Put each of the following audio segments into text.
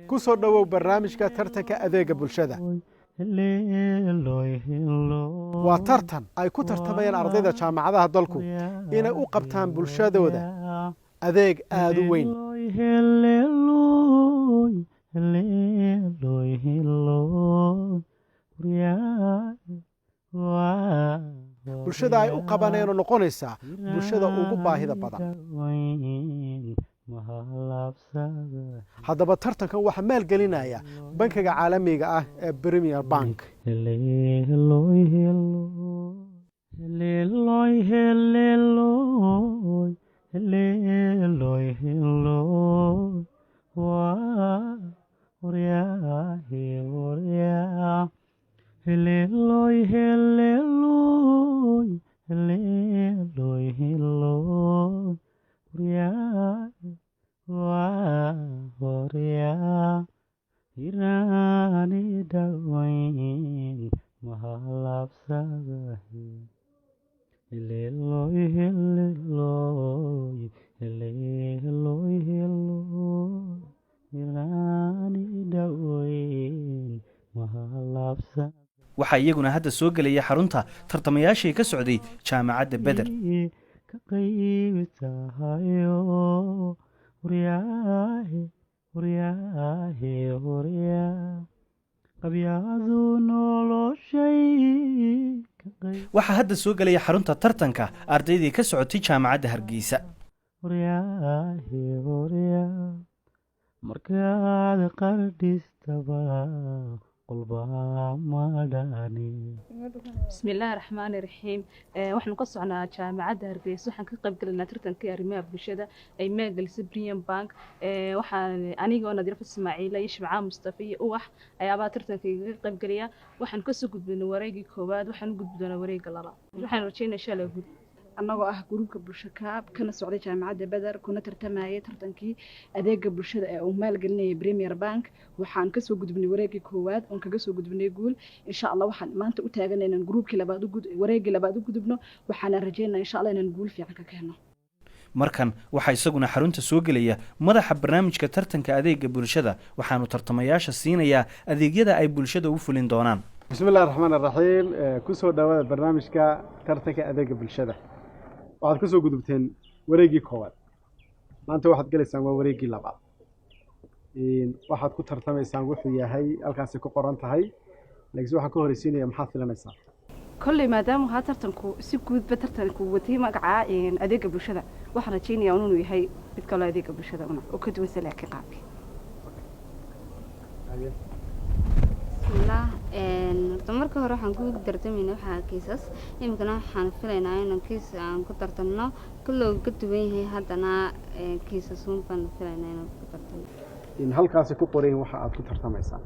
Ku soo dhowow barnaamijka tartanka adeega bulshada. Waa tartan ay ku tartamayaan ardayda jaamacadaha dalku inay u qabtaan bulshadooda adeeg aada u weyn. Bulshada ay u qabanayaan oo noqonaysaa bulshada ugu baahida badan. Haddaba tartankan waxaa maalgelinaya bankiga caalamiga ah ee Premier Bank. Waxaa iyaguna hadda soo gelaya xarunta tartamayaashii ka socday Jaamacadda Beder. Waxaa hadda soo gelaya xarunta tartanka ardaydii ka socotay Jaamacadda Hargeysa. Bismillaahi raxmaani raxiim. Waxaanu ka socnaa Jaamacadda Hargeysa. Waxaan ka qayb galaynaa tartankii arrimaha bulshada ay maalgelisay Premier Bank. Waxaan anigoo Nadiirfa Ismaaciila iyo Shimcaa Mustafa iyo Uwax ayaabaa tartanka igaga qayb gelaya. Waxaan kasoo gudbinay wareegii koowaad, waxaan u gudbi doonaa wareegga labaad. Waxaan rajeynaa insha Allah guud. Annagoo ah gruubka Bulsho Kaab, kana socday Jaamacadda Beder, kuna tartamayay tartankii adeega bulshada ee uu maalgelinayay Premier Bank, waxaan kasoo gudbinay wareegii koowaad oon kaga soo gudbinay guul insha Allah. Waxaan maanta u taaganay inaan gruubkii labaad wareegii labaad u gudubno. Waxaana rajeynaa insha Allah inaan guul fiican ka keeno. Markan waxaa isaguna xarunta soo gelaya madaxa barnaamijka tartanka adeega bulshada. Waxaanu tartamayaasha siinayaa adeegyada ay bulshada u fulin doonaan. Bismi illahi raxmaan raxiim. Kusoo dhawaada barnaamijka tartanka adeega bulshada. Waxaad kusoo gudubteen wareeggii koowaad, maanta waxaad gelaysaan waa wareeggii labaad. Waxaad ku tartamaysaan wuxuu yahay halkaasay ku qoran tahay, laakiinse waxaan ka horeysiinaya, maxaad filanaysaa? Kolley maadaama ahaa tartanku si guudba tartanku watay magaca adeega bulshada, waxaan rajaynayaa inuu yahay mid kaloo adeega bulshada una oo ka duwan laakiin qaabki. Bismillaah. Horta marka hore waxaan ku tartamayna waxaa kiisas, iminkana waxaan filaynaa inaan kiis aan ku tartanno kullow ka duwan yahay. Haddana kiisas uun baan filaynaa inaan ku tartanno. In halkaasay ku qoran yihiin waxa aad ku tartamaysaan.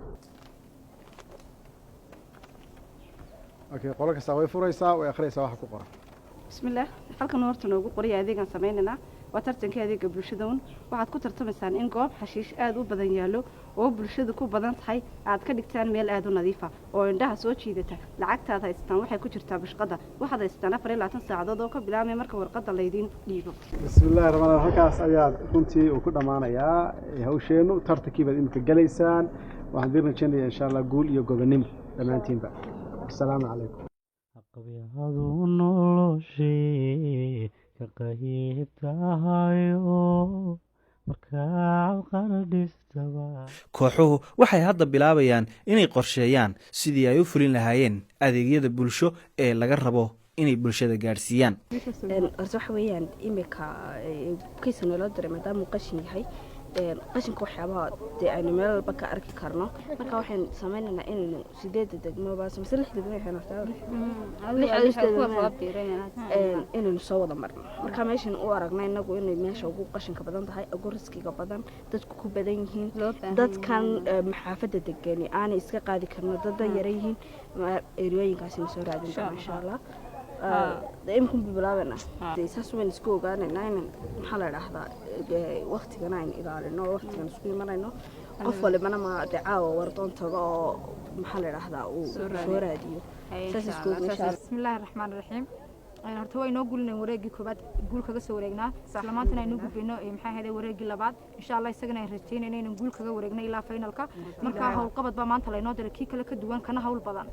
Okay, qolo kastaa way furaysaa, way akhriyaysaa waxa ku qoran. Bismillaah. Halkan horta noogu qoraya adeegaan sameynaynaa waa tartankii adeega bulshada un. Waxaad ku tartamaysaan in goob xashiish aada u badan yaallo oo bulshadu ku badan tahay aad ka dhigtaan meel aada u nadiifa oo indhaha soo jiidata. Lacagtaad haystaan waxay ku jirtaa bashqada. Waxaad haystaan 24 saacadood oo ka bilaabmay marka warqadda laydiin dhiibo. Bismi illahi raxmaan raxiim. Halkaas ayaad runtii uu ku dhammaanayaa hawsheennu. Tartankii baad imika gelaysaan. Waxaan idin rajaynayaa insha Allah guul iyo gobonimo dhammaantiinba. Asalaamu calaykum. Qabyadu noloshay ka qayb tahayo markaad qardhistaba. Kooxuhu waxay hadda bilaabayaan inay qorsheeyaan sidii ay u fulin lahaayeen adeegyada bulsho ee laga rabo inay bulshada gaadhsiiyaan. Horta waxa weeyaan imika kiisa naloo diray, maadaama uu qashin yahay, qashinka waxyaabaha dee aynu meel walba ka arki karno. Marka waxaynu sameynaynaa inaynu sideedda degmoba mise lix degmo waxay noqotaa, inaynu soo wada marno. Marka meeshan u aragna inagu inay meesha ugu qashinka badan tahay, ugu riskiga badan, dadku ku badan yihiin, dadkan maxaafadda degani aanay iska qaadi karno, dad yara yihiin, eriyooyinkaasina soo raadin doona insha Allah. Imikun bilaabana saas waynu isku ogaanaynaa inan, maxaa la idhaahdaa, waktigana aynu ilaalino oo waktigan isku imanayno. Qof walibana ma dee caawa wardoon tago oo, maxaa la idhaahdaa, uu soo raadiyo. Saas isku ogna insha Allah. Bismillaahi raxmaan raxiim. Horta waa inoo guulinay wareegii koobaad, guul kaga soo wareegnaa. Isla maantana aynu gudbayno, maxay ahayd, wareegii labaad. Insha Allah isagana aan rajaynayno inaan guul kaga wareegno ilaa finalka. Marka howlqabad baa maanta laynoo diray, kii kale ka duwan, kana hawl badan.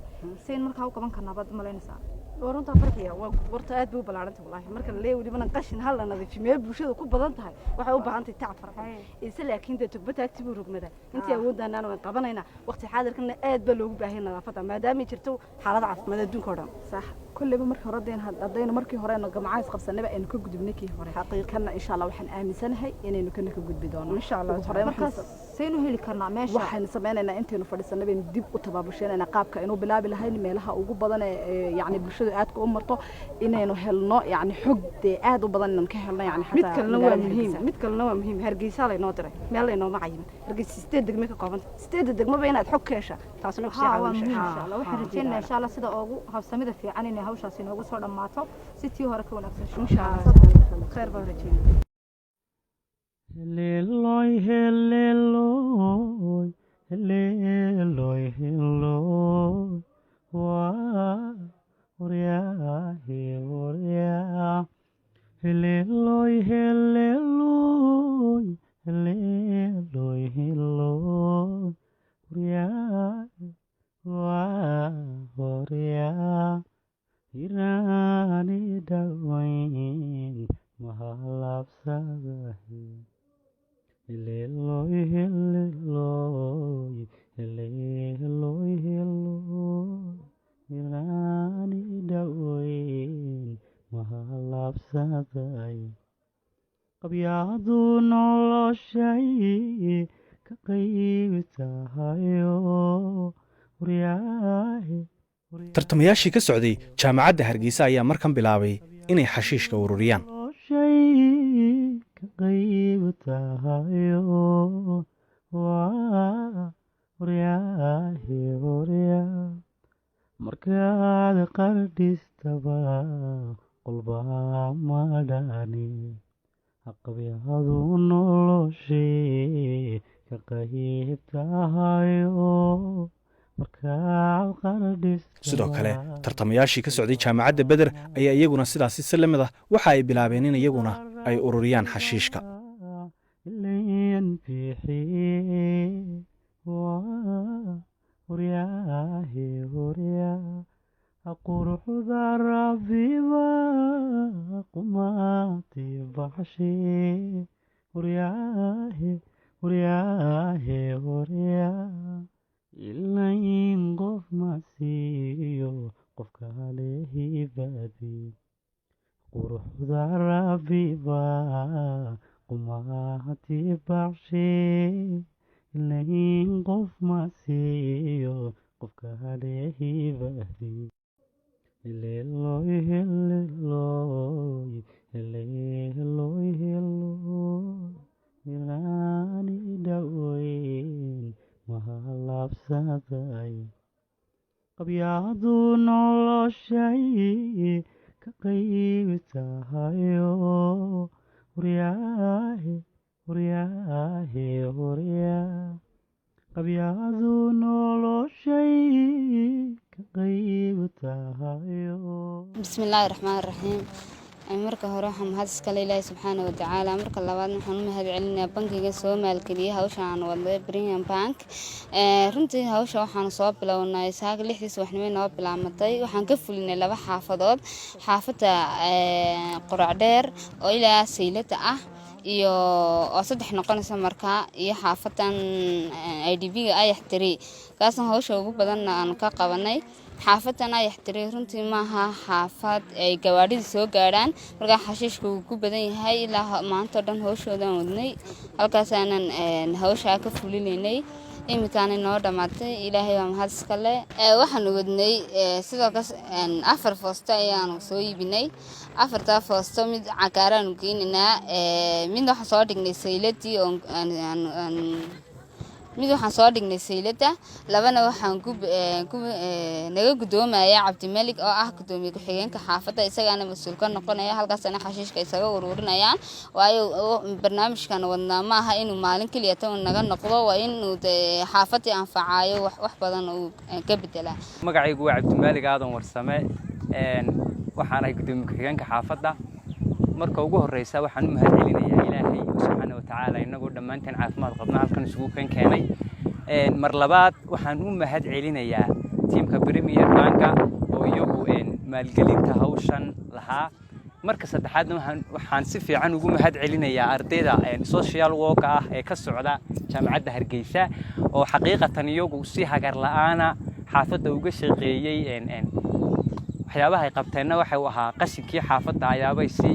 Sayn markaa u qaban karnaa baad malaynaysaa? Waa runtaa, Farxiya. Waa warta aad bay u ballaarantay wallaahi. Marka la leeyahay welibana qashin hal la nadiifiyo, meel bulshada ku badan tahay, waxay u baahan tahay tacab fara badan. Ise laakiin dee tugbata agti buu rogmadaa. Intii awooddaanaana waan qabanaynaa. Waqti xaadirkana aad baa loogu baahan nadaafadda, maadaamay jirto xaalad caafimaad adduunka oo dhan. Sax, kolleyba markii hore deen haddaynu markii hore aynu gamcays qabsanayba aynu ka gudubnay kii hore, kana insha Allah waxaan aaminsanahay inaynu kana ka gudbi doono. Insha Allah. Ugu horreyn markaas saynu heli karnaa meesha? Waxaynu sameynaynaa, intaynu fadhiisanay baynu dib u tabaabusheenaynaa qaabka aynu bilaabi lahayn, meelaha ugu badan ee yacni bulshadu aadka u marto inaynu helno, yacni xog dee aad u badan inaan ka helno, yacni mid xataa kalena waa magaalada muhiim. Hargeysa. Mid kalena waa muhiim. Hargeysa laynoo diray, meel laynooma cayimin. Hargeysa sideed degme ka koobanta, sideedda degmaba inaad xog ka hesha, taasina kusii Ha, waa caawinaysa. muhiim. Insha Allah waxaan rajaynaynaa, insha Allah, sida ugu habsamida fiican inay hawshaasi inoogu soo dhammaato si tii hore ka wanaagsan. Insha Allah khayr baan rajaynaya. Heleloi, heleloi, heleloi, heloi, wa, orya, he, orya. Heleloi, heleloi, heleloi, heloi, orya, wa, orya. Irani dawain mahalabsadahe. Heleloi, heleloi, heleloi, heloi, irani dawain mahalabsaday. Qabyadu noloshay ka qayb tahayo, waryaahe. Tartamayaashii ka socday Jaamacadda Hargeysa ayaa markan bilaabay inay xashiishka ururiyaan. Noloshay ka qayb tahayo, waa waryaahe, waryaa. Markaad qardhistaba qolbaa madhani, qabyadu noloshay ka qayb tahayo, markaad qardhistaba. Sidoo kale tartamayaashii ka socday Jaamacadda Beder ayaa iyaguna sidaasi si la mid ah waxa ay bilaabeen in iyaguna ay ururiyaan xashiishka. Ileen bixiye, waa waryaahe, waryaa. Quruxda rabbiba qumaati baxshe, waryaahe, waryaahe, waryaa. Ilayn qof ma siiyo qof kale hibadi. Quruxda rabbiba qumaati baxshe, ilayn qof ma siiyo qof kale hibadi. Heleloi, heleloi, heleloi, heloi, irani daweyn mahalabsaday. Qabyadu noloshay ka qayb tahayo, waryaahe, waryaahe, waryaa. Qabyadu noloshay ka qayb tahayo. Bismillaahi raxmaani raxiim. Marka hore waxaan mahad iskale Ilaahi subxaana watacaala. Marka labaadna waxaan u mahad celinayaa bankiga soo maalgeliyay hawsha aan wadnay, Premium Bank. Runtii hawsha waxaan soo bilownay saaka 6dii subaxnimo noo bilaamatay. Waxaan ka fulinay laba xaafadood, xaafadda Quracdheer oo ilaa Saylada ah iyo oo saddex noqonaysa markaa, iyo xaafadan IDP-ga Ayax 3, kaasna hawsha ugu badanna aanu ka qabanay. Xaafadan Ayax 3 runtii maaha xaafad ay gawaadhida soo gaadhaan, markaa xashiishka wuu ku badan yahay. Ilaa maanta o dhan hawshoodaan wadnay, halkaasaanan hawshaa ka fulinaynay. Iminkaana noo dhammaatay, Ilaahay baa mahad iskale. Waxaanu wadnay sidoo kas afar foosto ayaanu soo iibinay. Afartaa foosto mid cagaaraanu geynaynaa, midna waxaan soo dhignay sayladii oo mid waxaan soo dhignay sayladda, labana waxaan naga guddoomaya Cabdimalik oo ah guddoomiye ku-xigeenka xaafadda, isagaana mas-uul ka noqonaya. Halkaasana xashiishka isaga ururinayaan, waayo barnaamijkan wadnaa ma aha inuu maalin keliya tan naga noqdo, waa inuu dee xaafaddii anfacaayo, wax badan uu ka bedelaa. Magacaygu waa Cabdimaalig Aadan Warsame. Waxaanahay gudoomiye ku-xigeenka xaafadda. Marka ugu horreysa waxaan u mahad celinayaa Ilaahay subxaana wa tacaala, innagoo dhammaanteen caafimaad qabna halkan isugu keenay. Mar labaad waxaan u mahad celinayaa tiimka Premier Banka oo iyagu maalgelinta hawshan lahaa. Marka saddexaadna waxaan si fiican ugu mahad celinayaa ardayda social work ah ee ka socda Jaamacadda Hargeysa, oo xaqiiqatan iyagu si hagar la'aana xaafadda uga shaqeeyey. Waxyaabaha ay qabteenna waxa uu ahaa qashinkii xaafadda ayaabay si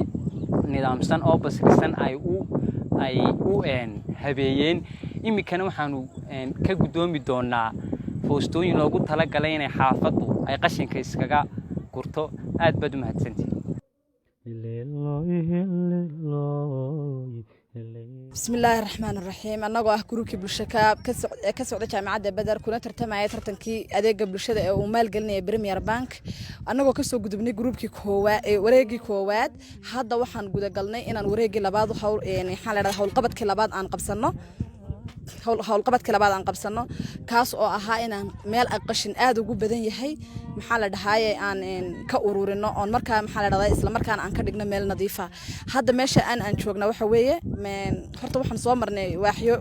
nidaamsan oo basrisan ay u habeeyeen. Iminkana waxaanu ka guddoomi doonaa foostooyin loogu talagalay inay xaafaddu ay qashinka iskaga gurto. Aad baad u mahadsantihin. Bismi illaahi raxmaan raxiim. Annagoo ah gruubkii Bulshakaab ka socda Jaamacadda Beder, kuna tartamaya tartankii adeega bulshada ee uu maalgelinaya Premier Bank, annagoo kasoo gudubnay gruubkii koowaad ee wareegii koowaad, hadda waxaan gudagalnay inaan wareegii labaad hawl, maxaa la dhahdaa, howlqabadkii labaad aan qabsano, howlqabadkii labaad aan qabsano, kaas oo ahaa inaan meel qashin aad ugu badan yahay, maxaa la dhahaaye, aan ka ururino oon markaa, maxaa la dhahdaa, isla markaana aan ka dhigno meel nadiifa. Hadda meesha aan joogna waxa weeye, horta waxaan soo marnay waaxyo,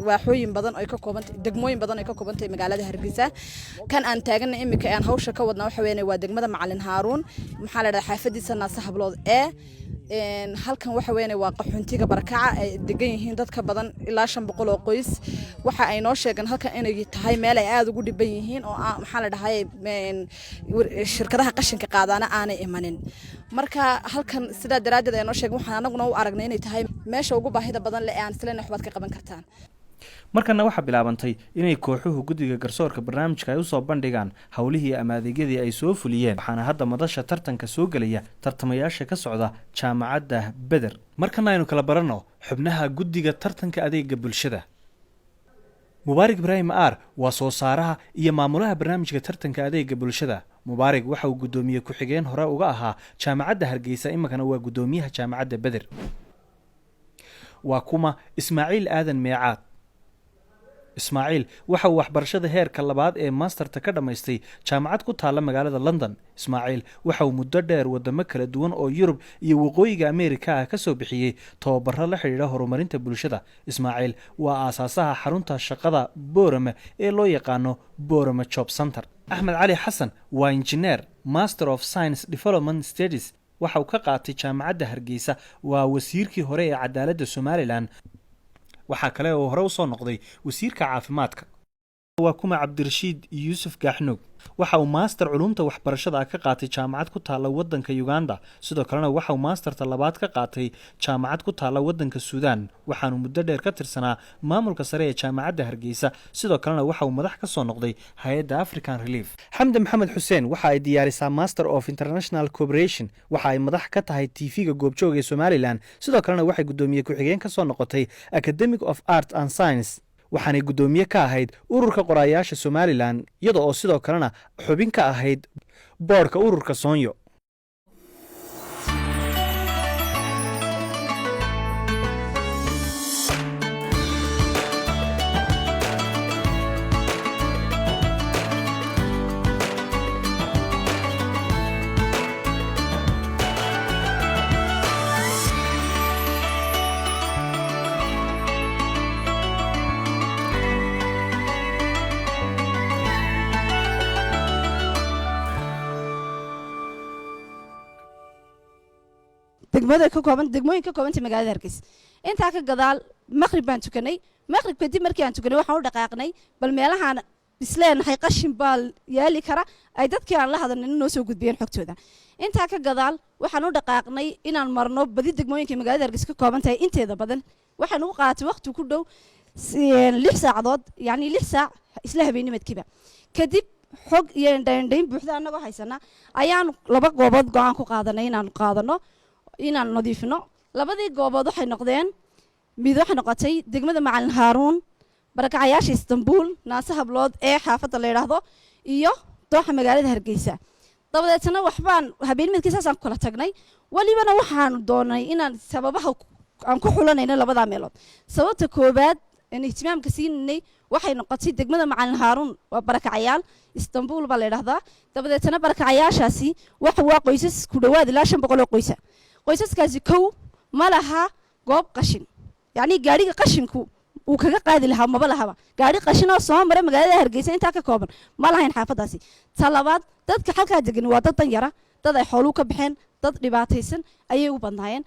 waaxooyin badan oo ka koobantay, degmooyin badan oo ka koobantahay magaalada Hargeysa. Kan aan taagana imika aan hawsha ka wadna waxa weeye waa degmada Macalin Haaruun, maxaa la dhahdaa, xaafadiisa Naasa Hablood ee halkan waxa weeye waa qaxoontiga barakaca ay degan yihiin dadka badan ilaa 500 oo qoys. Waxa ay noo sheegeen halkan inay tahay meel ay aad ugu dhiban yihiin oo maxaa la dhahay, shirkadaha qashinka qaadaana aanay imanin. Marka halkan sidaa daraaddeed ay noo sheegeen, waxaan anaguna u aragnay inay tahay meesha ugu baahida badan leh ee aan isleena waxbaad ka qaban kartaan. Markana waxaa bilaabantay inay kooxuhu guddiga garsoorka barnaamijka ay usoo bandhigaan howlihii ama adeegyadii ay soo fuliyeen. Waxaana hadda madasha tartanka soo gelaya tartamayaasha ka socda Jaamacadda Beder. Markana aynu kala baranno xubnaha guddiga tartanka adeega bulshada. Mubaarig Ibraahim Aar waa soo saaraha iyo maamulaha barnaamijka tartanka adeega bulshada. Mubaarig waxa uu guddoomiye ku-xigeen hore uga ahaa Jaamacadda Hargeysa, iminkana waa guddoomiyaha Jaamacadda Beder. Waa kuma Ismaaciil Aadan Meecaad? Ismaaciil waxa uu waxbarashada heerka labaad ee masterta ka dhammaystay jaamacad ku taalla magaalada London. Ismaaciil waxa uu muddo dheer wadamo kala duwan oo Yurub iyo Waqooyiga Ameerika ah ka soo bixiyey tababaro la xidhiidha horumarinta bulshada. Ismaaciil waa aasaasaha xarunta shaqada Boorame ee loo yaqaano Boorame Job Center. Axmed Cali Xasan waa injineer, Master of Science Development Studies waxa uu ka qaatay Jaamacadda Hargeysa. Waa wasiirkii hore ee cadaaladda Somaliland, waxaa kale oo hore usoo noqday wasiirka caafimaadka. Waa kuma Cabdirashiid Yuusuf Gaaxnuug? Waxa uu master culumta waxbarashada ka qaatay jaamacad ku taalla waddanka Uganda. Sidoo kalena waxa uu masterta labaad ka qaatay jaamacad ku taalla waddanka Suudaan. Waxaanu muddo dheer ka tirsanaa maamulka sare ee Jaamacadda Hargeysa. Sidoo kalena waxa uu madax ka soo noqday hay-adda African Relief. Xamdi Maxamed Xuseen waxa ay diyaarisaa Master of International Cooperation. Waxa ay madax ka tahay TV-ga Goobjoog ee Somaliland. Sidoo kalena waxay guddoomiye ku-xigeen ka soo noqotay Academic of Art and Science, waxaanay guddoomiye ka ahayd ururka qoraayaasha Somaliland, iyada oo sidoo kalena xubin ka ahayd boodhka ururka Soonyo. Degmada ka kooban, degmooyin ka koobantay magaalada Hargeysa. Intaa ka gadaal maqrib baan tukanay. Maqrib kadib markii aan tukanay, waxaan u dhaqaaqnay bal meelahaan isleenahay qashin baa yaali kara, ay dadkii aan la hadalnay noo soo gudbiyeen xogtooda. Intaa ka gadaal waxaan u dhaqaaqnay inaan marno badi degmooyinka magaalada Hargeysa ka kooban tahay inteeda badan. Waxaan ugu qaadatay waqti ku dhow 6 saacadood, yacni 6 saac isla habeennimadkiiba. Kadib xog iyo indhaindhayn buuxda annagoo haysana ayaan laba goobood go'aan ku qaadanay inaan qaadano, inaan nadiifino. Labadii goobood waxay noqdeen, mid waxay noqotay degmada Macalin Haaruun, barakacayaasha Istanbul, Naase Hablood ee xaafadda la yidhaahdo, iyo dooxa magaalada Hargeysa. Dabadeetna waxbaan habeenimidkii saasaan ku kala tagnay. Welibana waxaanu doonay inaan sababaha aan ku xulanayno labadaa meelood. Sababta koowaad Ihtimaamka siinanay waxay noqotay degmada Macalin Haaruun waa barakacayaal, Istanbul baa la yidhahdaa. Dabadeetana barakacayaashaasi waxa waa qoysas ku dhowaad ilaa 500 oo qoysa. Qoysaskaasi kow ma laha goob qashin, yacni gaadhiga qashinku uu kaga qaadi lahaa maba lahaba. Gaadhi qashin oo soo mara magaalada Hargeysa intaa ka kooban ma lahayn xaafadaasi. Ta labaad, dadka halkaa degan waa dad danyara, dad ay xooluu ka baxeen, dad dhibaataysan ayay u badnaayeen.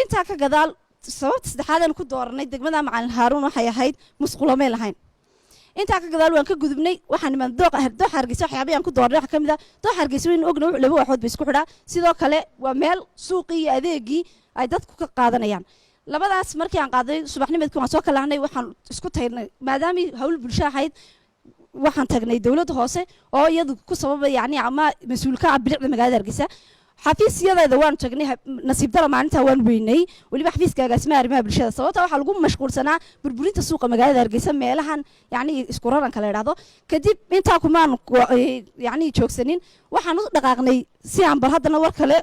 Intaa ka gadaal, sababta saddexaad aan ku dooranay degmada Macalin Haaruun waxay ahayd musqulamay lahayn. Intaa ka gadaal waan ka gudubnay, waxaan imaan dooqa dooxa Hargeysa. Waxyaabihii aan ku doornay waxaa ka mid ah dooxa Hargeysa waynu ogna, laba waaxood bay isku xidhaa. Sidoo kale waa meel suuqii iyo adeegii ay dadku ka qaadanayaan. Labadaas markii aan qaaday, subaxnimadkii waan soo kalahnay, waxaan isku tagnay maadaamay hawl bulsho ahayd, waxaan tagnay dowladda hoose oo iyadu ku sababa yacni ama mas-uul ka ah bilicda magaalada Hargeysa. Xafiisyadeeda waan tagnay, nasiib dara maalintaa waan weynay, weliba xafiiska agaasimaha arrimaha bulshada. Sababta waxaa lagu mashquulsanaa burburinta suuqa magaalada Hargeysa, meelahan yacni isku raranka la idhaahdo. Kadib intaa kumaan yacni joogsanin, waxaan u dhaqaaqnay si aan bal haddana war kale.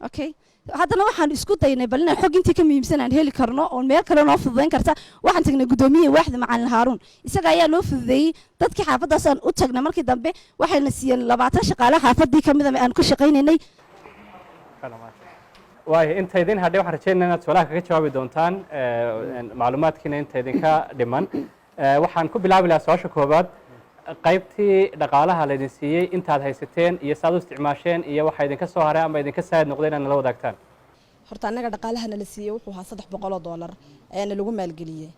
Okay, haddana waxaan isku daynay bal inaan xog intii ka muhiimsan aan heli karno oo meel kale noo fududayn karta. Waxaan tagnay guddoomiyaha waaxda Macalin Haaruun, isaga ayaa noo fududeeyey. Dadkii xaafaddaasaan u tagnay markii dambe, waxayna siiyeen 20 shaqaale xaafaddii ka mida aan ku shaqaynaynay. Waayo, inta idin hadhay waxaan rajeynaya inaad su-aalaha kaga jawaabi doontaan macluumaadkiina inta idinka dhiman. Waxaan ku bilaabi lahaa su-aasha koowaad: qaybtii dhaqaalaha laydin siiyey intaad haysateen iyo saad u isticmaasheen iyo waxa idinka soo haray ama idinka saayid noqday inaad nala wadaagtaan. Horta annaga dhaqaalaha nala siiyey wuxuu ahaa $300 ayaana lagu maalgeliyey.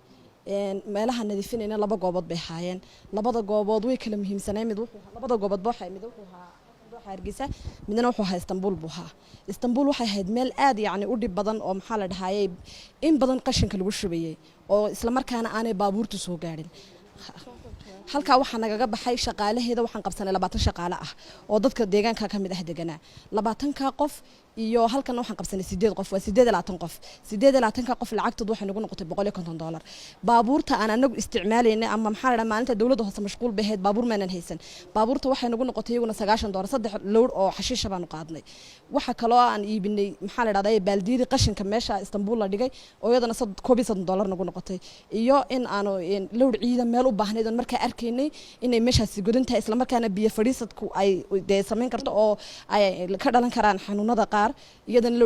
Meelaha nadiifinayna laba goobood bay ahaayeen. Labada goobood way kala muhiimsaneen. Mid wuxuu labada gooboodba waxay, mid wuxuu ahaa dooxa Hargeysa, midna wuxuu ahaa Istanbul buu ahaa. Istanbul waxay ahayd meel aad yacni u dhib badan oo maxaa la dhahayay in badan qashinka lagu shubayay oo isla markaana aanay baabuurtu soo gaadhin. Halkaa waxaa nagaga baxay shaqaalaheeda. Waxaan qabsanay 20 shaqaale ah oo dadka deegaanka ka mid ah deganaa. 20-ka qof iyo halkan waxaan qabsanay sideed qof, waa 28 qof. 28-ka qof lacagtood waxay nagu noqotay $150. Baabuurta aan anagu isticmaalaynay ama maxaa la dhahaa maalinta dowladda hoose mashquul bay ahayd, baabuur maanan haysan. Baabuurta waxay nagu noqotay iyaguna $90. Saddex lowr oo xashiisha baanu qaadnay. Waxa kaloo aan iibinay maxaa la dhahdaa baaldiyadii qashinka meesha Istanbul la dhigay oo iyadana $31 nagu noqotay, iyo in aanu lowr ciida meel u baahnayd oon markaa arkaynay inay meeshaasi godan tahay, islamarkaana biyo fadhiisadku ay dee samayn karto oo ay ka dhalan karaan xanuunada qaar. Iyadana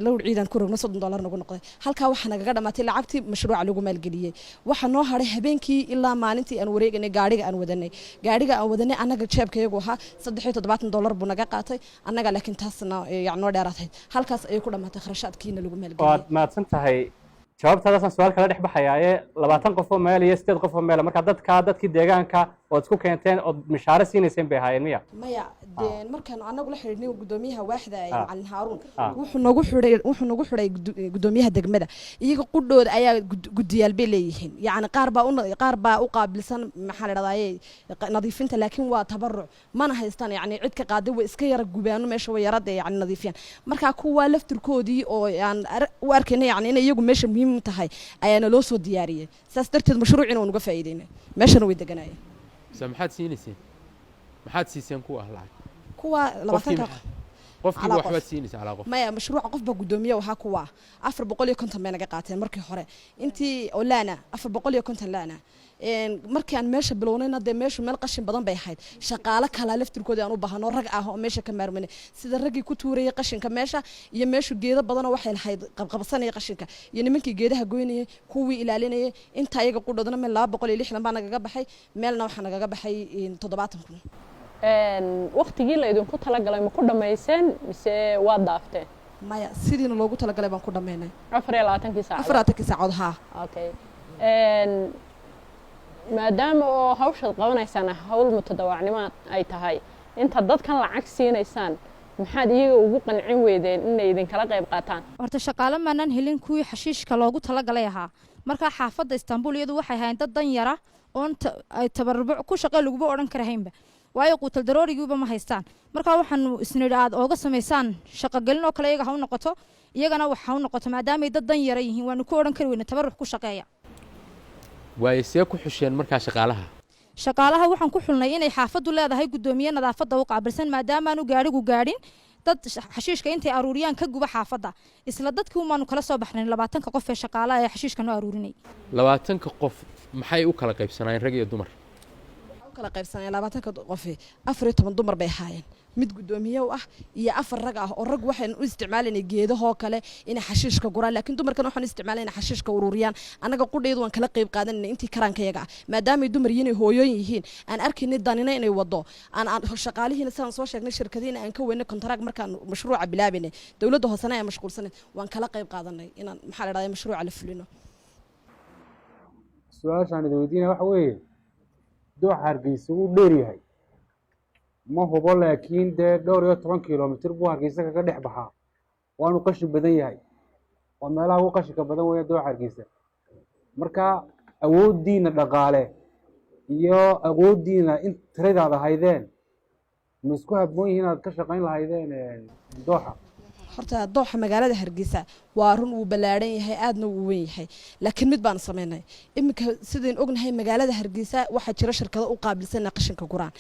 lowr ciidan ku rogno, $30 nagu noqday. Halkaa waxaa nagaga dhamaatay lacagtii mashruuca lagu maalgeliyey. Waxaa noo hadhay habeenkii ilaa maalintii aan wareeganay gaadhiga aan wadanay annaga jeebkayagu ahaa $73 buu naga qaatay annaga, laakiin taasna yani noo dheeraatayd. Halkaas ayay ku dhamaatay kharashaadkiina lagu maalgeliyey. Waad mahadsan tahay. Jawaabtaadaasaan su-aal kala dhex baxayaaye, 20 qof oo meel iyo sideed qof oo meel, marka dadka dadkii deegaanka ood isku keenteen ood mishaaro siinayseen bay ahaayeen miya? Maya, dee markaan anagu la xidhiidhnay guddoomiyaha waaxda ee Macalin Haaruun, wuxuu nagu xidhay guddoomiyaha degmada. Iyaga qudhooda ayaa guddiyaal bay leeyihiin, yacni qaar baa u qaabilsan maxaa la dhahdaye nadiifinta, laakiin waa tabaruc, mana haystaan yacni cid ka qaaday. Way iska yara gubaano meesha, way yara dee yacni nadiifiyaan. Marka kuwaa laftirkoodii oo aan u arkayna yacni inay iyagu meesha muhiim tahay ayaana loo soo diyaariyey. Saas darteed mashruuciina waan uga faa'iideynay, meeshana way deganaayeen. Mise maxaad siinayseen, maxaad siiseen kuwa ah lacag? Kuwa 20-ka qofkiiba calaa qof. Waxbaad siinaysa calaa qof? Maya, mashruuca qof baa guddoomiye ahaa. Kuwa 450 bay naga qaateen markii hore intii oo laana, 450 laana. Markii aan meesha bilownayna dee meeshu meel qashin badan bay ahayd. Shaqaale kalaa laftirkooda aan u baahano, rag ah oo meesha ka maarmanay, sida raggii ku tuurayay qashinka meesha, iyo meeshu geedo badanoo waxay lahayd qabqabsanaya qashinka, iyo nimankii geedaha goynayay, kuwii ilaalinayay. Inta iyaga qudhoodna meel 260 baa nagaga baxay, meelna waxaa nagaga baxay 70,000. Waqtigii la idinku talagalay ma ku dhammayseen mise waad dhaafteen? Maya, sidiina loogu talagalay baan ku dhammaynay. 24-kii saacadood? 24-kii saacadood, haa. Okay, maadaama oo hawshaad qabanaysaan hawl mutadawacnimo ay tahay, inta dadkan lacag siinaysaan maxaad iyaga ugu qancin weydeen inay idinkala qayb qaataan? Horta shaqaale maanaan helin kuwii xashiishka loogu talagalay ahaa. Markaa xaafadda Istanbul iyadu waxay ahayn dad dan yara oon ay tabaruc ku shaqee laguba odhan karahaynba, waayo quutal daroorigiiba ma haystaan. Markaa waxaanu isnidhi aad ooga samaysaan shaqogelin oo kale, iyaga ha u noqoto, iyagana wax ha u noqoto, maadaamay dad dan yara yihiin. Waanu ku odhan kari weyne tabarruc ku shaqeeya. Waayo, see ku xusheen markaa shaqaalaha? Shaqaalaha waxaan ku xulnay inay xaafaddu leedahay guddoomiye nadaafadda u qaabilsan, maadaamaanu gaadhigu gaadhin. Dad xashiishka intay aruuriyaan ka guba xaafadda, isla dadkii umaanu kala soo baxnay 20-ka qof ee shaqaalaha ee xashiishka noo aruurinay. 20-ka qof maxay u kala qaybsanaayeen, rag iyo dumar? U kala qaybsanaya 20-ka qofi, 14 dumar bay ahaayeen, mid guddoomiye u ah iyo afar rag ah, oo rag waxaynu u isticmaalaynay geedahoo kale inay xashiishka guraan, laakiin dumarkan waxaan u isticmaalayna inay xashiishka ururiyaan. Annaga qudhaydu waan kala qayb qaadanayna intii karaankayaga ah, maadaamay dumar yihiin, ay hooyooyin yihiin, aan arkaynay danina inay wado, aan shaqaalihiina sidaan soo sheegnay, shirkadihiina aan ka weynay contract markaan mashruuca bilaabaynay, dowladda hoosena ay mashquulsanayd, waan kala qayb qaadanay inaan, maxaa la dhahdaa, mashruuca la fulino. Su-aashaan idin weydiinaya waxa weeye, dooxa Hargeysa wuu dheer yahay, ma hubo, laakiin dee dhowr iyo toban kilomitir buu Hargeysa kaga dhex baxaa, waanu qashin badan yahay, waa meelaha ugu qashinka badan weeye dooxa Hargeysa. Marka awooddiina dhaqaale iyo awooddiina in tiradaad ahaydeen, ma isku habboon yihiin inaad ka shaqayn lahaydeen dooxa? Horta dooxa magaalada Hargeysa waa run, wuu ballaadhan yahay, aadna wuu weyn yahay, laakiin mid baan samaynay. Iminka sidayn ognahay, magaalada Hargeysa waxaa jira shirkado u qaabilsan inay qashinka guraan.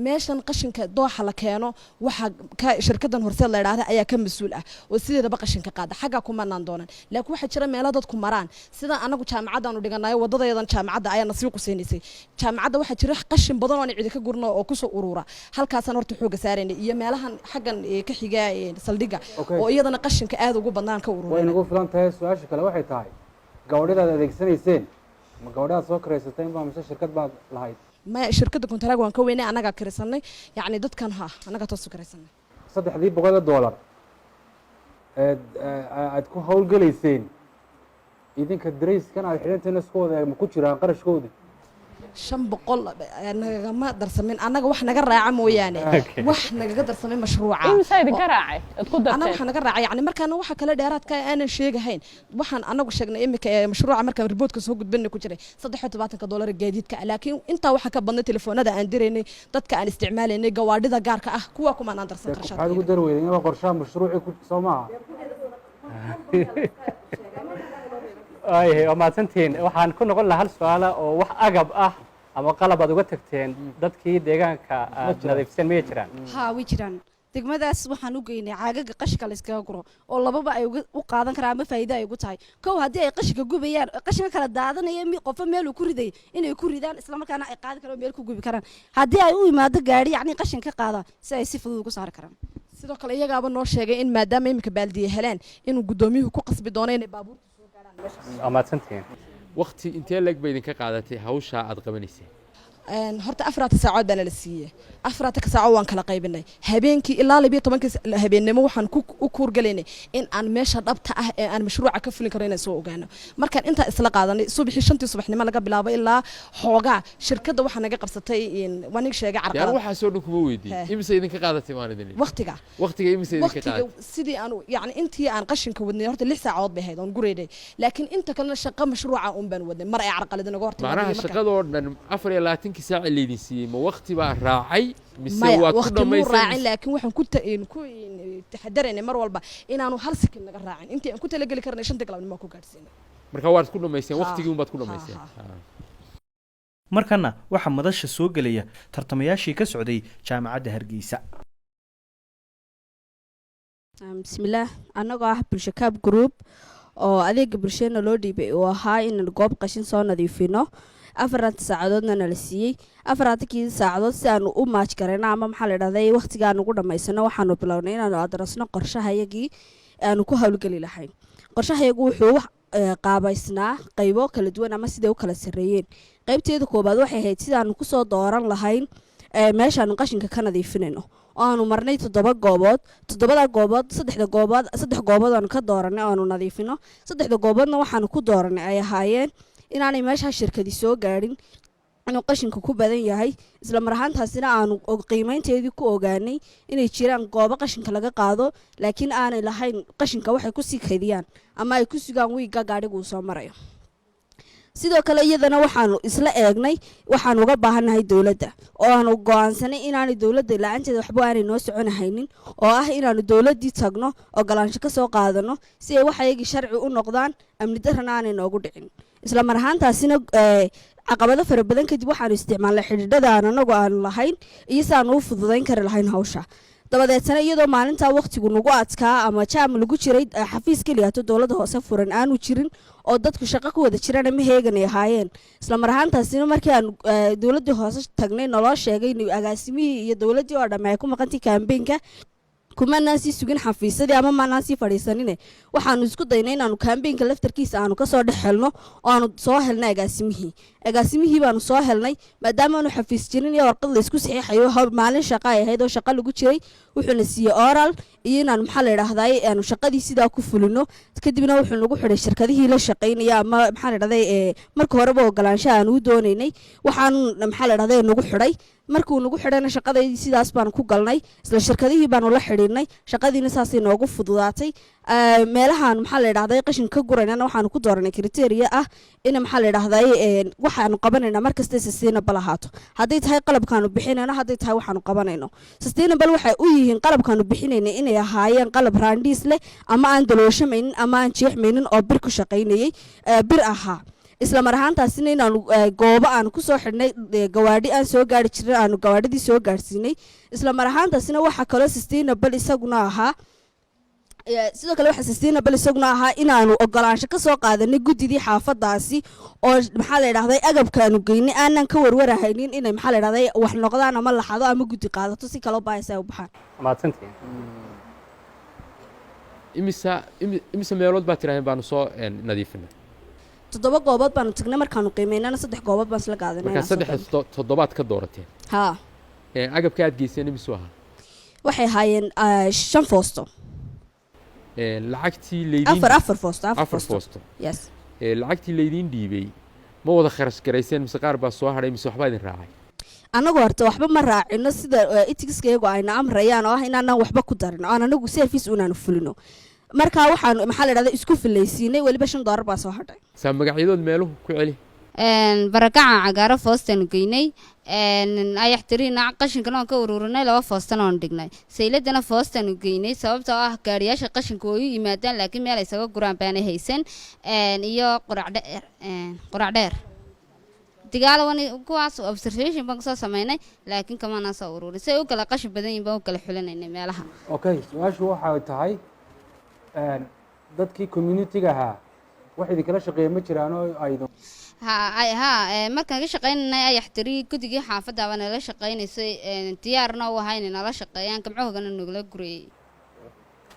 Meeshan qashinka dooxa la keeno, waxaa ka shirkadan Horseed la idhaahda ayaa ka mas-uul ah oo sideedaba qashinka qaada. Xaggaa kumanaan doonan, laakiin waxaa jira meelo dadku maraan, sida anagu jaamacaddaanu dhiganayo, wadadayadan jaamacadda ayaa nasii qusaynaysay. Jaamacadda waxaa jira qashin badan oo aan cidi ka gurno oo kusoo urura. Halkaasaan horta xooga saaraynay, iyo meelahan xaggan ka xiga saldhigga oo iyadana qashinka aad ugu badnaan ka urura. Way nagu filan tahay. Su-aasha kale waxay tahay, gabadhadaad adeegsanayseen, ma gabadhaad soo karaysateen baa mise shirkad baad lahayd? Maya, shirkadda contract waan ka weynay, annagaa kiraysanay, yacni dadkan ha annagaa toosu kiraysanay. 300-dii dollar eed aad ku howlgelayseen, idinka darayskan aad xidhanteen isku wada ma ku jiraan qarashkoodii? 500 nagagama darsamin annaga, wax naga raaca mooyaane, wax nagaga darsamay mashruuca. Imisa idinka raacay ad ku annaga darteen? Waxa naga raacay, yani markaana waxa kale dheeraadka aanan sheegahayn, waxaan anagu sheegnay imika ee mashruuca markaan reportka soo gudbinay ku jiray 73-ka dollar gaadiidka, laakiin intaa waxa ka badnay telefoonada aan diraynay, dadka aan isticmaalaynay, gawaadhida gaarka ah, kuwa kumaanaan darsan Maxaad qarashaadka. ugu dari weyday inaba qorshaha mashruucii ku soo maaha? Waayahay, waa mahadsantihiin. Waxaan ku noqon lahaa hal su-aala oo wax agab ah ama qalab aad uga tagteen dadkii deegaanka aad jiraan? Nadiifiseen miyay jiraan? Haa, way jiraan. Degmadaas waxaan u geynay caagaga qashinka la iskaga guro, oo lababa ay u qaadan karaan ama faa'iido ay ugu tahay. Kow, haddii ay qashinka gubayaan, qashinka kala daadanaya, qofba meel uu ku riday inay ku ridaan, islamarkaana ay qaadi karaan oo meel ku gubi karaan. Haddii ay u imaado gaadhi, yacni qashin ka qaada, si ay si fudud ugu saari karaan. Sidoo kale iyagaaba noo sheegay in maadaama iminka baaldiye heleen, inuu guddoomiyuhu ku qasbi doono inay baabuurta soo gaadhaan meesha. Waa mahadsantihiin. Wakti intee leeg bay idinka qaadatay hawshaa aad qabanayseen? Horta 4 saacood baana la siiyey. 4-ka saacood waan kala qaybinay. Habeenkii ilaa 12-kii habeennimo waxaan u kuurgalaynay in aan meesha dhabta ah ee aan mashruuca ka fulin karo inaan soo ogaano. Markaan intaa isla qaadanay, subaxii 5-tii subaxnimo laga bilaabo ilaa xoogaa shirkadda waxaa naga qabsatay waan ig sheegay Dee anu carqalad. Waxaasoo dhan kuma weydiin. Imise idinka qaadatay baan idin idhi. Waqtiga? Waqtiga imise idinka Waqtiga qaadatay? Sidii aanu, yani intii aan qashinka wadnay horta 6 saacadood bay ahayd oon gureynay, laakiin inta kalena shaqo mashruuca un baan wadnay mar ay carqaladi naga hortimaado. Macnaha iyo shaqadoo dhan 24-kii saaci laydin siiyey, ma waqti baa raacay mise Maya, waad ku waqti muu dhammayseen? raacin, laakiin waxaan ku taxadaraynay mar walba inaanu hal sikin naga raacin. Intii aan ku talageli karnay 5-ta galabnimo ku gaadhsiinay. Marka waad ku dhammayseen? Ha, Waqtigii unbaad ku dhammayseen? Markana waxaa madasha soo gelaya tartamayaashii ka socday Jaamacadda Hargeysa. Bismillaah, annagoo ah Bulshakaab Group oo adeega bulshadana loo dhiibay uu ahaa inaan goob qashin soo nadiifino, 4-ta saacadoodna nala siiyey. 4-kii saacadood si aanu u match garayno ama, maxaa la dhahday, waqtiga aan ugu dhammaysano, waxaanu bilownay inaanu adrasno qorshahayagii aanu ku howlgeli lahayn. Qorshahayagu wuxuu qaabaysnaa qaybo kala duwan ama siday u kala sarreeyeen. Qaybteeda koobaad waxay ahayd sidaanu kusoo dooran lahayn meeshaanu qashinka ka nadiifinayno, oo aanu marnay toddoba goobood. Toddobada goobood, saddexda goobood, saddex goobood aanu ka dooranay oo aanu nadiifino. Saddexda gooboodna waxaanu ku dooranay ay ahaayeen inaanay meeshaa shirkadi soo gaadhin, inuu qashinka ku badan yahay, isla mar ahaantaasina aanu qiimeynteedii ku ogaanay inay jiraan goobo qashinka laga qaado, laakiin aanay lahayn qashinka waxay kusii kaydiyaan ama ay ku sugaan wiigga gaadhigu uu soo marayo. Sidoo kale iyadana waxaanu isla eegnay waxaanu uga baahannahay dowladda, oo aanu go'aansanay inaanay dowladda la-aanteeda waxba aanay noo soconahaynin, oo ah inaanu dowladdii tagno, ogolaansho ka soo qaadano, si ay waxayagii sharci u noqdaan, amni darrana aanay noogu dhicin. Isla mar ahaantaasina caqabado fara badan kadib waxaanu isticmaalnay xidhiidhada aan anagu aanu lahayn iyo si aanu u fududayn kari lahayn hawsha. Dabadeetana iyadoo maalintaa waqtigu nagu adkaa ama jaam lagu jiray, xafiis keliyato dowladda hoose furan aanu jirin oo dadku shaqo ku wada jiraan ama heegan ay ahaayeen. Isla mar ahaantaasina markii aan dowladdii hoose tagnay, naloo sheegay in agaasimihii iyo dowladdii oo dhamme ay ku maqantay campaign-ka. Kumanaan sii sugin xafiisyadii ama maanaan sii fadhiisanine, waxaanu isku daynay inaanu campaign-ka laftarkiisa aanu kasoo dhex helno oo aanu soo helnay agaasimihii. Agaasimihii baanu soo helnay. Maadaama aanu xafiis jirin iyo warqad la isku saxiixayo, hawl maalin shaqa ay ahayd oo shaqa lagu jiray, wuxuuna siiyey oral iyo inaanu, maxaa la idhahday, aanu shaqadii sidaa ku fulino. Kadibna wuxuu nagu xidhay shirkadihii la shaqaynaya ama, maxaa la idhahday, marka horeba ogolaanshaha aanu u doonaynay. Waxaanu, maxaa la idhahday, nagu xidhay. Markuu nagu xidhayna shaqadaydii sidaas baanu ku galnay. Isla shirkadihii baanu la xidhiidhnay, shaqadiina saasay noogu fududaatay. Meelahaan, maxaa la idhahday, qashin ka guraynana waxaanu ku dooranay criteria ah in, maxaa la idhahday, waxaanu qabanayna markasta sustainable ahaato. Hadday tahay qalabkaanu bixinayno, hadday tahay waxaanu qabanayno sustainable, waxay u yihiin qalabkaanu bixinayna inay ahaayeen qalab raandhiis leh ama aan dalooshamaynin ama aan jeexmaynin oo bir ku shaqaynayay, bir ahaa. Isla mar ahaantaasina inaanu goobo aanu kusoo xidhnay, gawaadhi aan soo gaari jirin aanu gawaadhidii soo gaadhsiinay. Isla mar ahaantaasina waxaa kaloo sustainable isaguna ahaa, sidoo kale waxaa sustainable isaguna ahaa inaanu ogolaansho ka soo qaadanay guddidii xaafadaasi oo, maxaa la idhahday, agabkaanu geynay aanan ka warwarahaynin inay, maxaa la idhahday, wax noqdaan ama laxado ama guddi qaadato si kaloo baahaysa ay u baxaan. Mahadsantihiin. Imisa meelood baa tirahdeen baanu soo nadiifinay? 7 goobood baanu tagnay. Markaanu qiimeynana 3 goobood baan isla qaadanay Markaa inaan soo saddex galno. Toddobaad ka doorateen? Haa. Agabka aad geyseen imisuu ahaa? Waxay ahaayeen 5 foosto. Lacagtii laydiin Afar foosto, afar afar foosto. foosto. Yes. Lacagtii laydiin dhiibay ma wada kharash garayseen, mise qaar baa soo hadhay, mise waxbaa idin raacay? Annagu horta waxba ma raacino, sida ethics-ka iyagu ayna amrayaan oo ah inaanaan waxba ku darin oo aan anagu service unaanu fulino. Marka waxaanu, maxaa la idhahda, isku filaysiinay. Weliba $5 baa soo hadhay. Saa magacyadood meeluhu ku celi. Barakaca cagaaro foostaanu geynay, Ayax tiriina qashinkana waan ka ururinay, 2 foostana waan dhignay. Sayladana foostaanu geynay, sababtoo ah gaariyaasha qashinka way u yimaadaan laakiin meel ay isaga guraan baanay haysan. Iyo Qurac Dheer, Digaalawan, kuwaas observation baan kasoo sameynay laakiin kamaanaan soo ururin. Si ay u kala qashin badan yihin baan u kala xulinaynay meelaha. Okay, su-aashu waxay tahay, dadkii community-ga ahaa wax idinkala shaqeeya ma jiraan oo ay idin Ha ha, markaan ka shaqaynanay Ayax Tiri, guddigii xaafadda baa nala shaqaynaysay, diyaarna u ahaa inay nala shaqeeyaan, gamcahoogana nagula gurayay.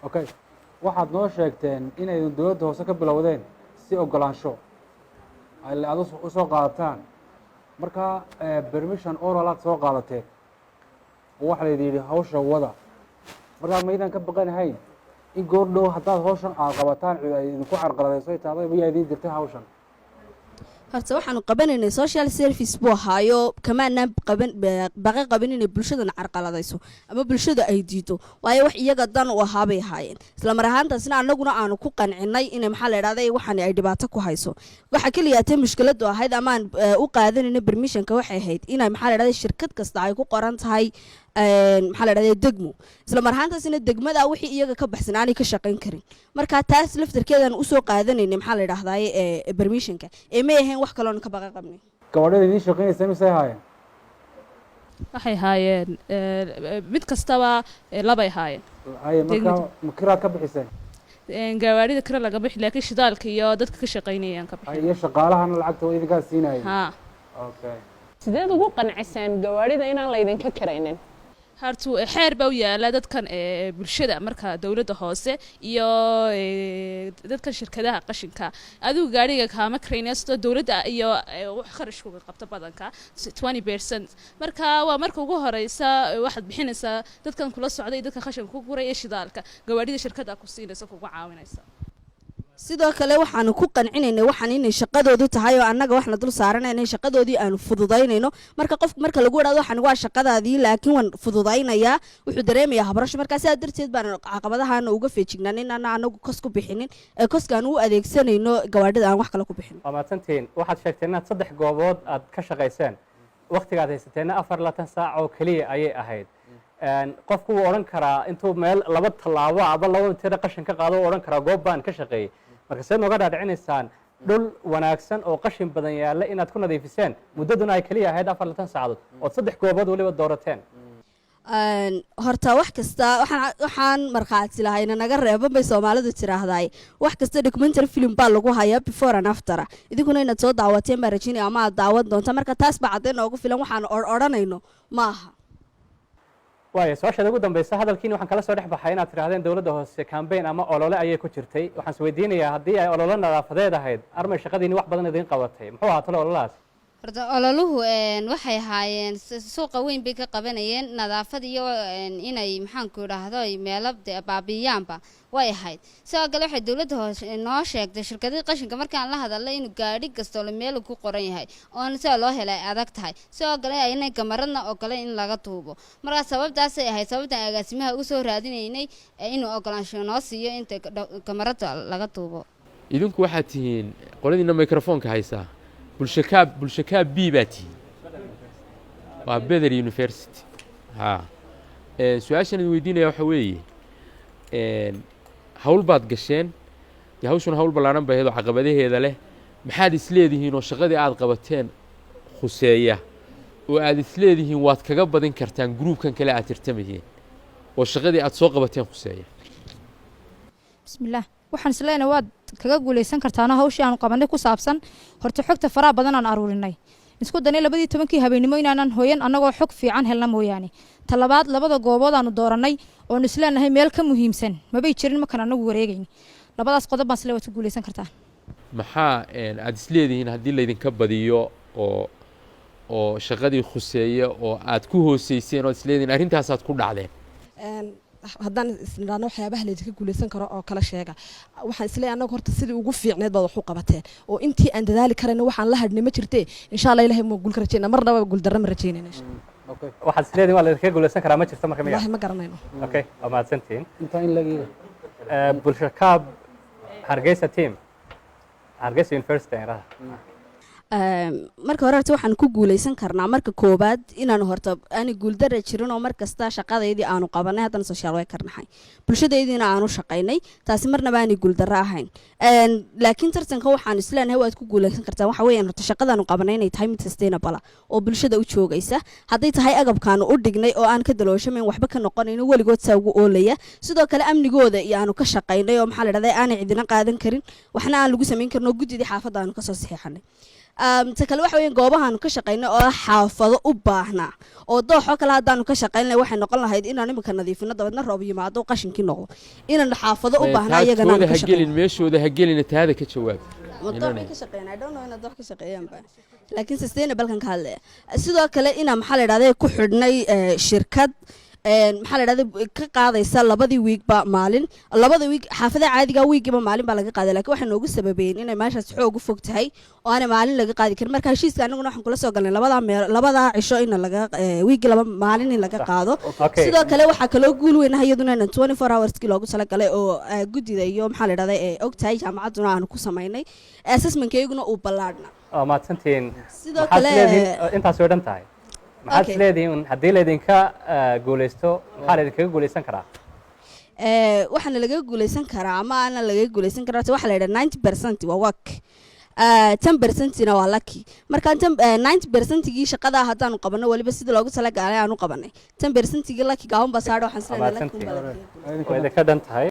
Okay, waxaad noo sheegteen inaydin dowladda hoose ka bilowdeen si ogolaansho ay aad usoo qaadataan. Marka permission oral aad soo qaadateen oo waxaa laydin yidhi hawsha wada. Markaa maydaan ka baqanahayn in goor dhow haddaad hawshan aad qabataan cid ay idinku carqaladayso, ay tahday mayaa idiin dirtay hawshan? Horta waxaanu qabanaynay social service buu ahaayo, kamaanaan qaban baqa qabin inay bulshadana carqaladayso ama bulshada ay diido, waayo wax iyaga dan u ahaabay ahaayeen. Isla mar ahaantaasna annaguna aanu ku qancinay inay, maxaa la idhahday, waxaan ay dhibaato ku hayso. Waxa keliya tee mushkiladu ahayd ama aan u qaadanayna permission-ka waxay ahayd inay, maxaa la idhahday, shirkad kasta ay ku qoran tahay, maxaa la idhahday, degmo. Isla mar ahaantaasina degmada wixii iyaga ka baxsan aanay ka shaqayn karin. Marka taas laftarkeedaan usoo qaadanaynay, maxaa la idhahday, permission-ka ee may ahayn wax kaloona ka baqa qabnay. Gabadhada idiin shaqaynaysa misay haayeen? Waxay haayeen mid kastaba labay haayeen. Haye, marka ma kiraad ka bixiseen? Gawaarida kira laga bixi, laakiin shidaalka iyo dadka ka shaqaynayaan ka bixin. Iyo shaqaalahana lacagta waa idinkaa siinayay? Haa. Okay. Sideed ugu qanciseen gawaarida inaan laydinka karaynin? Hartu xeer baa u yaala dadkan bulshada, marka dowladda hoose iyo dadkan shirkadaha qashinka, adigu gaariga kaama karaynaya, sidoo dowladda iyo wax kharashkuga qabta badanka 20%. Marka waa marka ugu horeysa waxaad bixinaysaa dadkan kula socda iyo dadka qashinka ku guray iyo shidaalka gawaarida shirkadda ku siinaysa, kugu caawinaysa. Sidoo kale waxaanu ku qancinaynay waxaan inay shaqadoodu tahay oo annaga waxna dul saaranayna in shaqadoodii aanu fududaynayno. Marka qofku marka lagu idhahdo waxaan waa shaqadaadii laakiin waan fududaynayaa, wuxuu dareemayaa habrasho. Markaa sidaa darteed baan caqabadahaana uga feejignaan inaana anagu cost ku bixinin ee cost-kaan u adeegsanayno gawaadhida aan wax kale ku bixin. Waa mahadsantihiin. Waxaad sheegteen inaad 3 goobood aad ka shaqayseen, wakhtigaad haysateenna 24 saac oo keliya ayay ahayd. Qofku wuu odhan karaa intuu meel 2 tallaabo aba 2 tiro qashin ka qaado, wuu odhan karaa goob baan ka shaqeeyey. Marka seed nooga dhaadhicinaysaan dhul wanaagsan oo qashin badan yaalla inaad ku nadiifiseen, muddaduna ay keliya ahayd 24 saacadood, ood 3 goobood weliba doorateen? Horta wax kasta waxaan markhaati lahayna naga reeban bay Soomaalidu tiraahdaay. Wax kasta documentary film baa lagu hayaa, before and after. Idinkuna inaad soo daawateen baa rajaynaya ama aad daawan doonta. Marka taas baa caddayn noogu filan, waxaan odhanayno ma aha. Waaya, su-aashaada ugu dambeysa, hadalkiina waxaan kala soo dhex baxay inaad tidhahdeen dowladda hoose campaign ama olole ayay ku jirtay. Waxaan is weydiinayaa, haddii ay olole nadaafadeed ahayd, armay shaqadiini wax badan idiin qabatay? Muxuu ahaa talo ololahaas? Horta ololuhu waxay ahaayeen suuqa weyn bay ka qabanayeen, nadaafad iyo inay, maxaanku idhaahdo, ay meelo baabi'iyaanba way ahayd. Sidoo kale waxay dowladda hoose noo sheegtay, shirkadihii qashinka markaan la hadalnay, inuu gaadhi kastoo meel ku qoran yahay oon sida loo helay adag tahay. Sidoo kale aynay gamaradna ogolay in laga duubo. Markaa sababtaasay ahayd sababtaan agaasimaha ugu soo raadinaynay inuu ogolaansho noo siiyo inta gamarada laga duubo. Idinku waxaad tihiin qoladiina microfoonka haysaa Bulshakaab, Bulshakaab B baa tihiin, waa Beder University. Ha, su-aashan idin weydiinaya waxa weeye, hawl baad gasheen dee, hawshuna hawl ballaaran bay ahayd oo caqabadaheeda leh. Maxaad isleedihiin oo shaqadii aad qabateen khuseeya oo aad isleedihiin waad kaga badin kartaan gruubkan kale aad tartamayeen oo shaqadii aad soo qabateen khuseeya? Bismillaah, waxaan isleenahay waad kaga guuleysan kartaano hawshii aanu qabanay ku saabsan. Horta xogta faraha badan aan aruurinay, isku danay 12-kii habeenimo inaanan hooyan annagoo xog fiican helna mooyaane. Talabaad, labada goobood aanu dooranay oonu isleenahay meel ka muhiimsan mabay jirin markaan anagu wareegayn. Labadaas qodob baan isle waad ku guuleysan kartaa. Maxaa aad isleedihiin haddii laydinka badiyo oo shaqadii khuseeya oo aad ku hooseyseen oo aad isleedihiin arrintaasaad ku dhacdeen? Haddaan isnidhaano waxyaabaha laydinka guuleysan karo oo kala sheega, waxaan isleeyahay annaga horta sidii ugu fiicneed baad wax u qabateen oo intii aan dadaali karayna waxaan la hadhnay ma jirtee. Insha Allah Ilahay ma guul ka rajaynaa, marnaba guuldarro ma rajaynayna. Waxaad isleedihin waa laydinkaga guuleysan karaa ma jirto marka miya? Wallahi ma garanayno. Okay, waa mahadsantihiin. Intaa in lagiga Bulshakaab Hargeysa team, Hargeysa University aan idhaahda. Marka hore horta waxaan ku guuleysan karnaa, marka koobaad, inaan horta aani guuldara jirin oo mar kasta shaqadeydii aanu qabanay, haddana social worker nahay, bulshadaydiina aanu shaqaynay, taasi marnaba aanay guuldarro ahayn. Laakiin tartanka waxaan isleenahay waad ku guuleysan kartaa waxa weeyaan, horta shaqadaanu qabanay inay tahay mid sustainable ah oo bulshada u joogaysa, hadday tahay agabkaanu u dhignay oo aan ka dalooshamayn, waxba ka noqonayno, weligood saa ugu oolaya. Sidoo kale amnigooda iyo aanu ka shaqaynay oo, maxaa la dhahdaa, aanay cidina qaadan karin, waxna aan lagu samayn karin oo guddidii xaafadda aanu kasoo saxiixanay. Ta kale waxa weeyaan goobahaanu ka shaqaynay oo ah xaafado u baahnaa oo dooxoo kale haddaanu ka shaqayn lahay, waxay noqon lahayd inaan imika nadiifino, dabeedna roob yimaado, qashinkii noqdo. Inaan xaafado u baahnaa iyagana aanu tooda ka ha gelin shaqayn. Meeshooda ha gelina, taada ka jawaab. Ma doox bay ka shaqeeyaan? I don't know inaad doox ka shaqeeyaanba, laakiin sustainable-kan ka hadlaya. Sidoo kale inaa, maxaa la idhahda, ku xidhnay shirkad maxaa la idhahda, ka qaadaysa labadii wiigba maalin. Labada wiig xaafadaha caadiga wiigiiba maalin baa laga qaaday, laakiin waxay noogu sababeeyeen inay meeshaas xoog u fog tahay oo aanay maalin laga qaadi karin. Marka heshiiska anaguna waxaan kula soo galnay labadaa meel, labadaa cisho in laga wiigii laba maalin in laga qaado. Sidoo kale waxaa kaloo guul weyn ah iyaduna inaan 24 hourskii loogu talagalay oo guddida iyo, maxaa la idhahda, ee og tahay jaamacadduna aanu ku samaynay assessmentka, iyaguna uu ballaadhna. Waa mahadsantihiin. Sidoo Maxaad isleedihiin intaas way dhan tahay? Maxaad isleedihiin haddii laydinka guuleysto, maxaa laydinkaga guuleysan karaa? Waxaana laga guuleysan karaa ama aana laga guuleysan karaa, horta waxaa la yidhaha 90% waa work, 10%na waa lucky. Marka 90%gii shaqada haddaanu qabano, weliba sidii loogu talagalay aanu qabanay, 10%gii lucky gaaban baa saadha. Waxaan Waa isleeyahay lucky unbaa mahadsantihiin, waa idinka dhan tahay.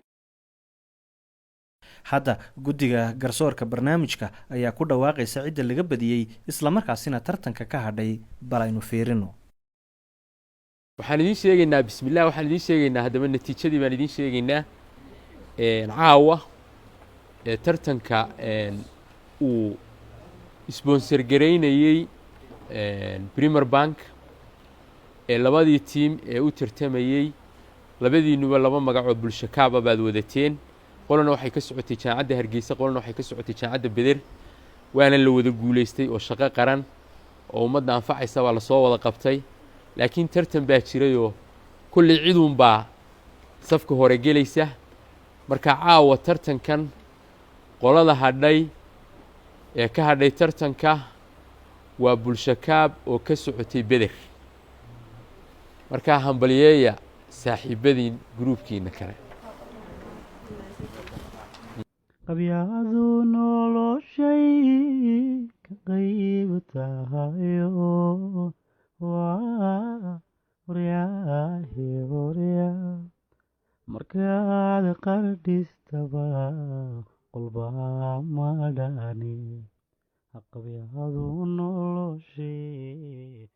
Hadda guddiga garsoorka barnaamijka ayaa ku dhawaaqaysa cidda laga badiyey islamarkaasina tartanka ka hadhay. Bal aynu fiirino. Waxaan idiin sheegaynaa, bismillah, waxaan idiin sheegaynaa haddaba natiijadii baan idiin sheegaynaa. Caawa ee tartanka uu sponsor garaynayey Premier Bank ee labadii team ee u tartamayey, labadiinuba laba magacoo bulsho kaaba baad wadateen. Qolana waxay ka socotay Jaamacadda Hargeysa, qolana waxay ka socotay Jaamacadda Beder. Waana la wada guulaystay oo shaqo qaran oo ummadda anfacaysa baa lasoo wada qabtay, laakiin tartan baa jirayoo kolley ciduun baa safka hore gelaysa. Marka caawa tartankan qolada hadhay ee ka hadhay tartanka waa Bulshakaab oo ka socotay Beder. Markaa hambalyeeya saaxiibadiin gruubkiina kale. Qabyadu noloshay ka qayb tahayo waa Waryaahe waryaa, markaad qardhistaba qolbaa madhani, qabyadu noloshay.